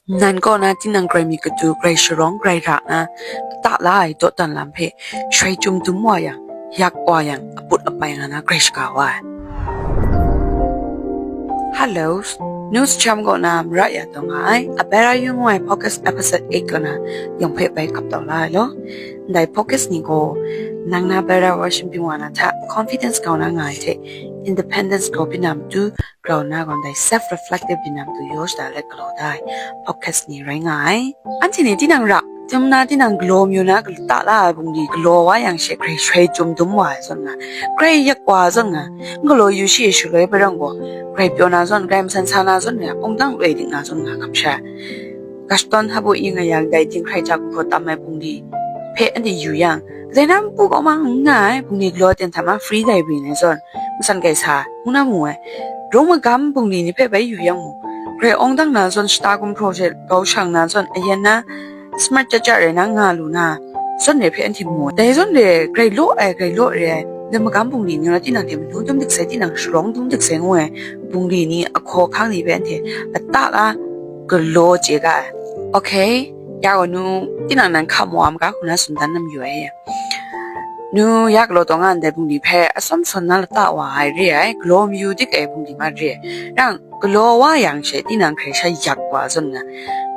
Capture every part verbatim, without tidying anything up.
Nan kaw na tinang grai myit katu, grai sharawng, grai ra na, lata la ai dawdan lam hpe shoi chyum dum wa yang, yak wa yang, aput apai nga na grai shaga wa ai. Hello, News Cham kaw na mara ya taw nga ai, A Better You ngu ai podcast episode eight kaw na yawng hpe bai kap tau la ai law. Ndai podcast ni gaw, nang na better version byin wa na hta, confidence kau na nga ai hte, independence grau byin na matu, grau na gaw ndai self-reflective byin na matu yaw shada let galaw da ai podcast ni rai nga ai. Anhte ni tinang ra, chyum na tinang galaw mayu na lata la ai bungli galaw wa yang she grai shoi chyum dum wa ai zawn nga, grai yak wa ai zawn nga, n galaw yu shi e shaloi hpe rang gaw, grai pyaw na zawn, grai masan sa na zawn nga, awng dang loi dik na zawn nga, kamsham ai. Gashton habu i nga yang, dai dinghkrai hta gumhpraw tam ai bungli hpe anhte yu yang, dai na npu kau mang n nga ai, bungli galaw ten hta ma free library ni zawn, masan kai sa, ngu na mu ai. Rawng magam bungli ni hpe bai yu yang mu, grai awng dang na zawn shata gumhpraw hte grau shang na zawn, ayan na smart chyacha rai na nga lu na, zawn re hpe anhte mu ai. Dai zawn re, grai law ai, grai law re ai, dai magam bungli ni rawt tinang hte manu dum dik sai, tinang sharawng dum dik sai ngu ai bungli ni ahkaw ahkang ni hpe anhte lata la galaw chye ga ai. Okay, ya gaw nu, tinang nan hka maw a maga hku na tsun dan na mayu ai. Nu ya galaw taw nga ndai bungli hpe atsawm sawn na lata wa ai re ai, galaw mayu dik ai bungli ma re ai. Rang, galaw wa yang she tinang hkrai sha yak wa zawn nga,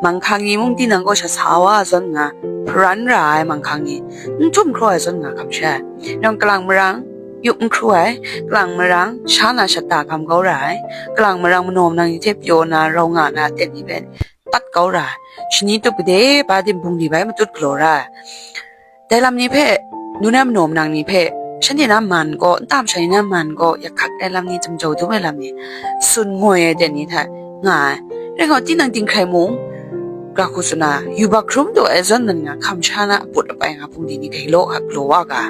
manghkang ni mung tinang kaw sha sa wa zawn nga, hparan ra ai manghkang ni n htum hkraw ai zawn nga kamsham ai. Nang kalang marang, yup n hkru ai, kalang marang, sha na shat da gam kau ra ai, kalang marang manaw manang ni hte pyaw na, rau nga na aten ni hpe tat kau ra ai, shani tup gade pa din bungli bai matut galaw ra ai. Dai lam ni hpe, nu na manaw manang ni hpe, shanhte na man gaw, nta masha ni na man gaw, yak hkak ai lam ni, jamjau dum ai lam ni, tsun ngoi ai aten ni hta nga ai. Rai gaw, tinang dinghkrai mung, ga hku tsun na, yubak hkrum taw ai zawn nan nga, hkam sha na aput apai nga bungli ni grai law hkak galaw wa ga.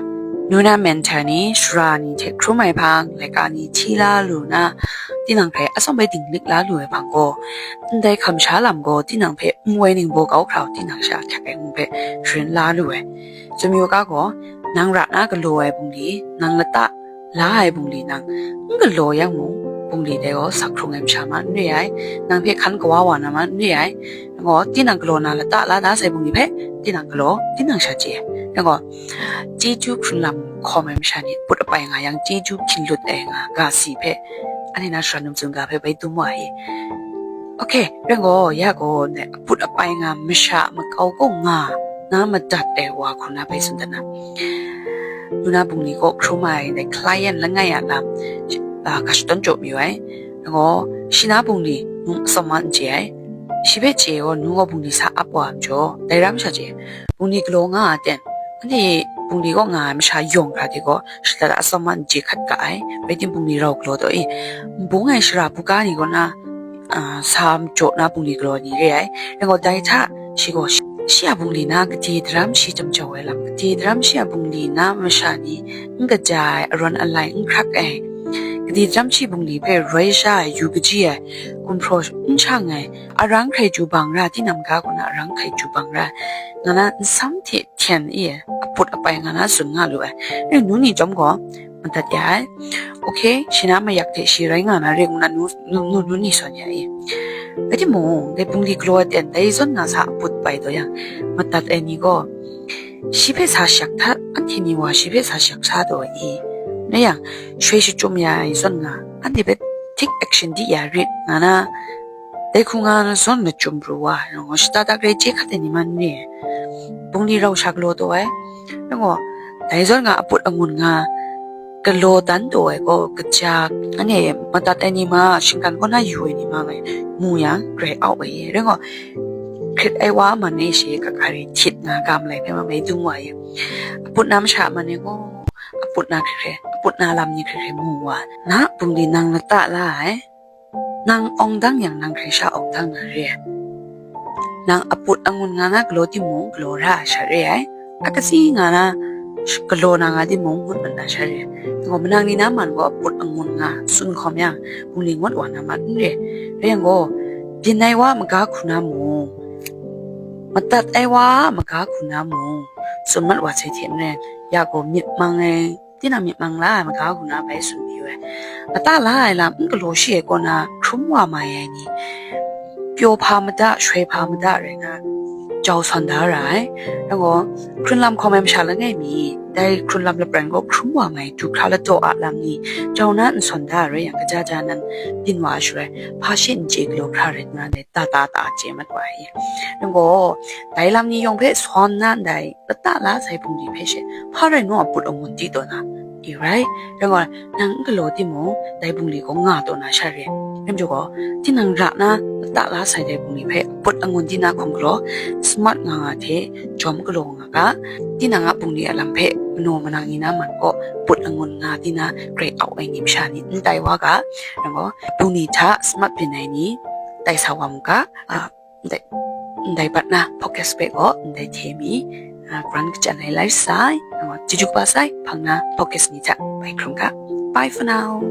Nu na mentor ni, sara ni hte hkrum ai hpang, laika ni hti la lu na, tinang hpe atsawm bai dinglik la lu ai hpang gaw, ndai hkam sha lam gaw tinang hpe nwoi ningbaw kau hkra u, tinang sha ahkyak ai ngu hpe sharin la lu ai. Chyum yu ga gaw, nang ra na galaw ai bungli, nang lata la ai bungli nang n galaw yang mung, bungli dai gaw sak hkrung ai masha ma n re ai, nang hpe hkan kawa wa na ma n re ai. Nang gaw tinang galaw na lata la da sai bungli hpe, tinang galaw, tinang sha chye ai. Nang gaw, chyeju hkrun lam hkawm ai masha ni put apai nga yang, chyeju hkyin lut ai nga ga si hpe, anhte na shara num tsun ga hpe bai dum wa i. Okay, rai gaw, ya gaw, ndai aput apai nga masha makau kaw nga na madat ai wa hku na bai tsun dat na. Nu na bungli kaw hkrum ai, ndai client langai a lam, a, ga shadawn jaw mayu ai. Rai gaw, shi na bungli nung atsawm ma n chye ai. Shi hpe chye gaw, nu gaw bungli sa ap wa ai majaw, dai ra masha chye, bungli galaw nga a ten, anhte bungli kaw nga ai masha yawng hkra de gaw, shalat a atsawm ma n chye hkat ga ai, rai timung, bungli rau galaw taw i, nbung ai sara buga ni kaw na, a, sa majaw na bungli galaw ni re ai. Rai gaw, dai hta, shi gaw, shi, shi a bungli na gade daram shi jamjau ai lam, gade daram shi a bungli na masha ni n kaja ai, arawn alai n hkrak ai, gade daram shi bungli hpe roi sha ai, yu kaji ai, gumhpraw n shang ai, arang hkrai chyu bang ra, tinang ga kaw na arang hkrai chyu bang ra, nga na nsam hte hten e, aput apai nga na tsun nga lu ai. E, nu ni chyawm gaw, madat ya ai. Okay, shi na mayak hte shi rai nga na re ngu na nu, nu, nu, nu ni sawn ya i. Rai timung, dai bungli galaw ai ten, dai zawn na sa aput pai taw yang, madat ai ni gaw, shi hpe sa shak hta, anhte ni wa shi hpe sa shak sa taw ai i. Rai yang, shoi shachyum ya ai zawn nga, anhte hpe take action di ya rit, nga na, dai hku nga na zawn na chyum pru wa, rai gaw, shata da grai chye hkat ai ni ma n re ai. Bungli rau sha galaw taw ai, rai gaw, dai zawn nga aput angun nga galaw dan taw ai gaw, kaja, anhte madat ai ni ma, shinggan kaw na yu ai ni ma ngai mu yang, grai au ai, rai gaw, hkrit ai wa a man e shi kakari htit nga ga malai hpe ma mai dung wa e. Aput na masha a man e gaw, aput na hkrit hkrit, aput na lam ni hkrit hkrit mu wa, na bungli nang lata la ai. Nang awng dang yang, nang hkrai sha awng dang na re ai. Nang aput angun nga na galaw timung, galaw ra ai sha re ai. Akatsi nga na sh-, galaw na nga timung, ngut mat na sha re ai. Nang gaw manang ni na man gaw aput angun nga tsun hkawm yang, bungli ngut wa na ma n re ai. Rai yang gaw, byin ai wa a maga hku na mung, madat ai wa a maga hku na mung, tsun mat wa sai hte maren, ya gaw myit mang ai, tinang myit mang la ai maga hku na bai tsun mayu ai. Lata la ai lam n galaw shi ai kaw na hkrum wa mai ai ni, pyaw hpa mada, shoi hpa mada rai na, jau sawn da ra ai. Rai gaw, hkrun lam hkawm ai masha langai mi, dai hkrun lam lapran gaw hkrum wa ngai, du hkra ladaw a lam ni, jau na n sawn da rai yang, kaja ja nan byin wa ai shaloi, hpa she n chye galaw hkra rai nna, dai ta ta ta chye mat wa ai. Rai gaw, dai lam ni yawng hpe sawn na ndai, lata la sai bungli hpe she, hpa rai naw a put angun di taw na, i rai. Rai gaw, nang n galaw timung, dai bungli gaw nga taw na sha re. Rai majaw gaw, tinang ra na lata la sai dai bungli hpe put angun di na hkum galaw, smart nga nga hte jawm galaw nga ga, tinang a bungli a lam hpe manaw manang ni na man kaw put angun nga di na grai au ai ni masha ni n tai wa ga, rai gaw, bungli hta smart byin ai ni tai sa wa mu ga, a, ndai, ndai bat na podcast hpe gaw ndai hte mi, a, grant kachyan ai lai sai, rai gaw, chyeju kaba sai, hpang na podcast ni hta bai hkrum ga. Bye for now.